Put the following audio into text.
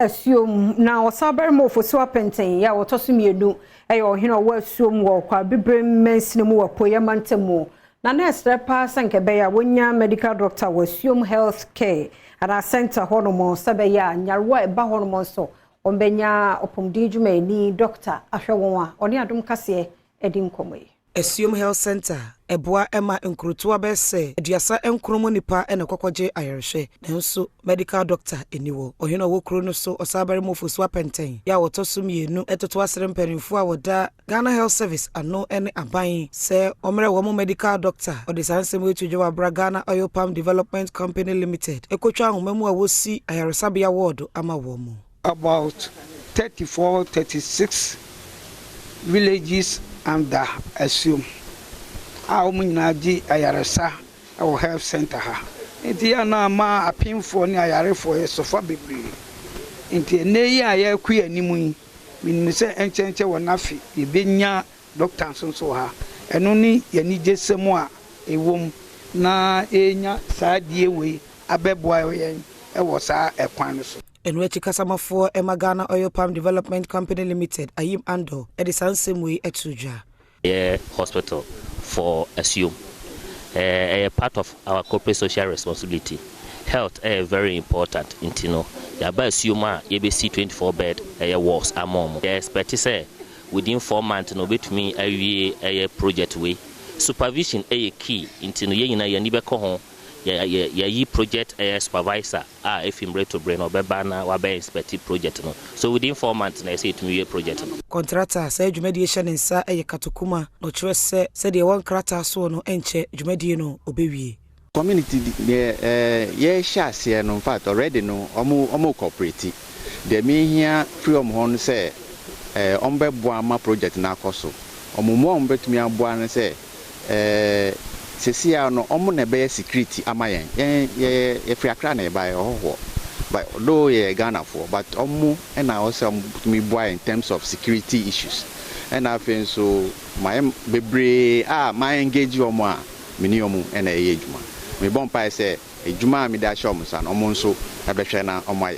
Asuom na Ɔsabarima Ofosu Apɛnten yɛ a wɔtɔ so mmienu yɛ ɔhene a ɔwɔ Asuom wɔ Kwaabibirem mansini mu wɔ Apueeɛ mantam mu. Na na ɛsrɛ paa sɛ nka ɛbɛyɛ a wɔnya medical doctor wɔ Asuom Health Care anaa Centre hɔnom sɛ ɛbɛyɛ a nyarewa a ɛba hɔnom nso wɔbɛnya ɔpɔmuden dwumayɛni, doctor, ahwɛ wɔn a ɔne Adom Kaseɛ adi nkɔmmɔ yi. Asuom Health Centre boa ma nkurotoa bɛyɛ sɛ 39 mu nnipa na ɛkɔkɔgye ayarehwɛ, nanso medical doctor nni hɔ. Ɔhene a ɔwɔ kuro no so, Ɔsaabarima Ofosu Apɛntɛn, yɛ a ɔtɔ so mmienu toto asere mpanimfoɔ a wɔda Ghana Health Service ano ne aban sɛ wɔmmrɛ wɔn medical doctor. Ɔde saa nsɛm yi to dwa wɔ abere a Ghana Oil Palm Development Company Limited kɔtwa ahoma mu a wɔresi ayaresabea wɔɔdo ama wɔn. About 34, 36 villages under Asuom a wɔn nyinaa gye ayaresa wɔ health centre ha. Nti yɛ na ama apemfoɔ ne ayarefoɔ yɛ sɔfa bebree. Nti ɛnnɛ yi a yɛrekɔ yɛn anim yi, menim sɛ ɛnkyɛnkyɛn wɔ n'afe yɛbɛnya doctor nso nso wɔ ha. Ɛno ne yɛn anigyesɛm a ɛwɔ mu na yɛnya saa adeɛ wei abɛboa yɛn wɔ saa ɛkwan no so. Ɛno akyi kasamafoɔ ma Ghana Oil Palm Development Company Limited, Ayim Andor, de saa nsɛm wei too dwa. Yɛ hospital for Asuom. Ɛyɛ part of our corporate social responsibility. Health ɛyɛ very important nti no yɛaba Asuom a yɛbɛsi 24 bed ɛyɛ wards ama ɔmo. Yɛ expect sɛ within 4 months no obɛtumi awie ɛyɛ project wei. Supervision ɛyɛ key nti no yɛn nyinaa yɛn ani bɛkɔ ho. Yɛyi project ɛyɛ supervisor a efi mmerɛ to berɛ no ɔbɛba na wabɛ inspect project no. So within 4 months na ɛsɛ yɛtumi wie project no. Kɔntrata a saa dwumadie hyɛ ne nsa yɛ Katokuma na ɔkyerɛ sɛ sɛdeɛ ɛwɔ nkrataa soɔ no nkyɛ dwumadie no ɔbɛwie. Community deɛ yɛhyɛ aseɛ no, in fact already no ɔmo cooperate. Deɛ mehia firi ɔmo hɔ no sɛ ɔmo bɛboa ama project no akɔ so. Ɔmo mu a ɔmo bɛtumi aboa no sɛ sesia no ɔmo na ɛbɛyɛ security ama yɛn. Yɛn yɛ yɛfiri Akra na yɛba, yɛ ɔhɔhoɔ, but although yɛ Ghanafoɔ, but ɔmo ɛna ɔsɛ ɔmo tumi boa in terms of security issues. Ɛna afei nso mayɛ bebree a ma engage ɔmo a mene ɔmo ɛna ɛyɛ adwuma. Mebɔ mpaeɛ sɛ adwuma a mede ahyɛ ɔmo nsa no, ɔmo nso ɛbɛhwɛ na ɔmo ayɛ.